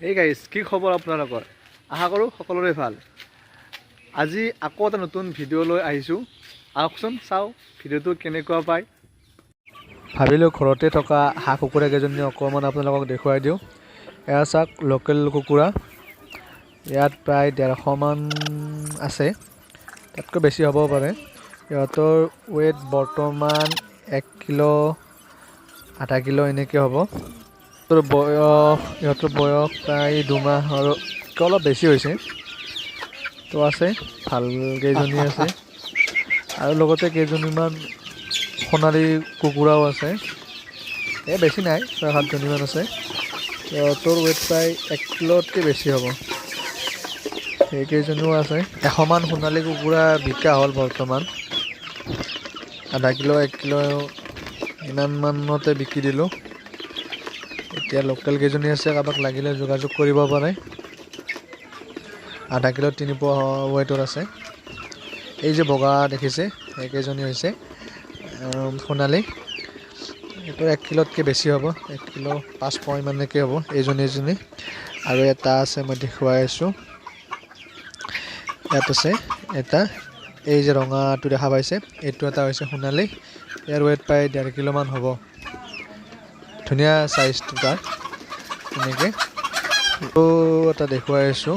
এই গাইজ, কি খবৰ আপোনালোকৰ? আশা কৰোঁ সকলোৰে ভাল। আজি আকৌ এটা নতুন ভিডিঅ' লৈ আহিছোঁ। আহকচোন, চাওঁ ভিডিঅ'টো কেনেকুৱা পায়। ভাবিলোঁ ঘৰতে থকা হাঁহ কুকুৰা কেইজনী অকণমান আপোনালোকক দেখুৱাই দিওঁ। এয়া চাওক, লোকেল কুকুৰা। ইয়াত প্ৰায় 150মান আছে, তাতকৈ বেছি হ'ব পাৰে। ইহঁতৰ ৱেইট বৰ্তমান 1 কিলো, আধা কিলো এনেকৈ হ'ব। ইহঁতৰ বয়স প্ৰায় 2 মাহ আৰু অলপ বেছি হৈছে। তো আছে, ভাল কেইজনী আছে আৰু লগতে কেইজনীমান সোণালী কুকুৰাও আছে। এই বেছি নাই, ছয় সাতজনীমান আছে। সিহঁতৰ ৱেইট প্ৰায় 1 কিলোতকৈ বেছি হ'ব। সেইকেইজনীও আছে। 100মান সোণালী কুকুৰা বিকা হ'ল বৰ্তমান। আধা কিলো, 1 কিলো ইমান মানতে বিকি দিলোঁ। এতিয়া লোকেল কেইজনী আছে, কাৰোবাক লাগিলে যোগাযোগ কৰিব পাৰে। আধা কিলো 3 পোৱা ৱেইটৰ আছে। এই যে বগা দেখিছে, সেইকেইজনী হৈছে সোণালী। এইটো 1 কিলোতকৈ বেছি হ'ব, 1 কিলো 5 পোৱা ইমানকৈ হ'ব এইজনী এজনী। আৰু এটা আছে, মই দেখুৱাই আছোঁ। ইয়াত আছে এটা, এই যে ৰঙাটো দেখা পাইছে, এইটো এটা হৈছে সোণালী। ইয়াৰ ৱেইট প্ৰায় 1.5 কিলোমান হ'ব। ধুনীয়া চাইজটো তাৰ। এনেকৈ এটা দেখুৱাই আছোঁ।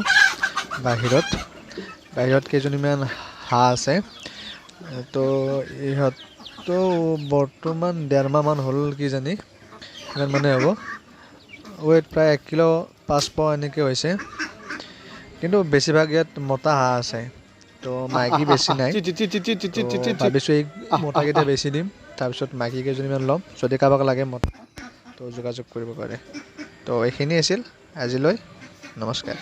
বাহিৰত কেইজনীমান হাঁহ আছে। তো ইহঁতো বৰ্তমান 1.5 মাহমান হ'ল কিজানি, ইমান মানে হ'ব। ৱেইট প্ৰায় 1 কিলো 5 পোৱা এনেকৈ হৈছে। কিন্তু বেছিভাগ ইয়াত মতা হাঁহ আছে, তো মাইকী বেছি নাই। তো ভাবিছোঁ এই মতাকেইটা বেছি দিম, তাৰপিছত মাইকী কেইজনীমান ল'ম। যদি কাৰোবাক লাগে মতা, তো যোগাযোগ কৰিব পাৰে। তো এইখিনি আছিল আজিলৈ। নমস্কাৰ।